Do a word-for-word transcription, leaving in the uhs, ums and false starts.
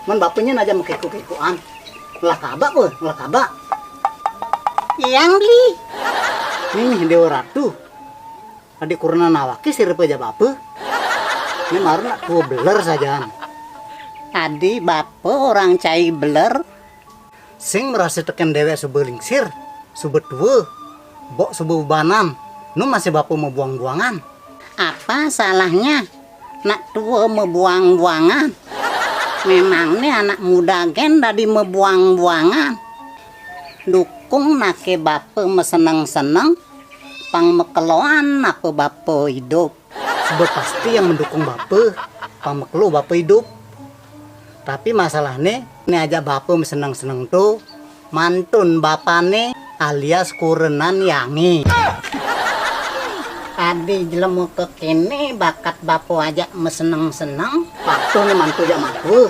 Man bapa nyén ajak makéko-kékoan. Ngelah kaba, apa? Ngelah kaba. Yang beli. Nih, nih, Déwa Ratu. Adi kurenan awaké sira ajak bapa. Né mara nak tua beler sajaan. Adi bapa orang cai beler. Sing merasa tekén déwék suba lingsir, suba tua, bok suba bebanan. Nu masih bapa mabuang-buangan. Apa salahnya nak tua mabuang-buangan? Memang né anak muda gén dadi mabuang-buangan. Dukung naké bapa maseneng-seneng, pang makeloan apa bapa idup. Suba pasti yang mendukung bapa, pang makelo bapa idup. Tapi masalahné, né ajak bapa maseneng-seneng to, mantun bapané alias kurenan yangé. Adi jelema kékéné bakat bapa ajak maseneng-seneng. Patuh né mantu ajak mantu.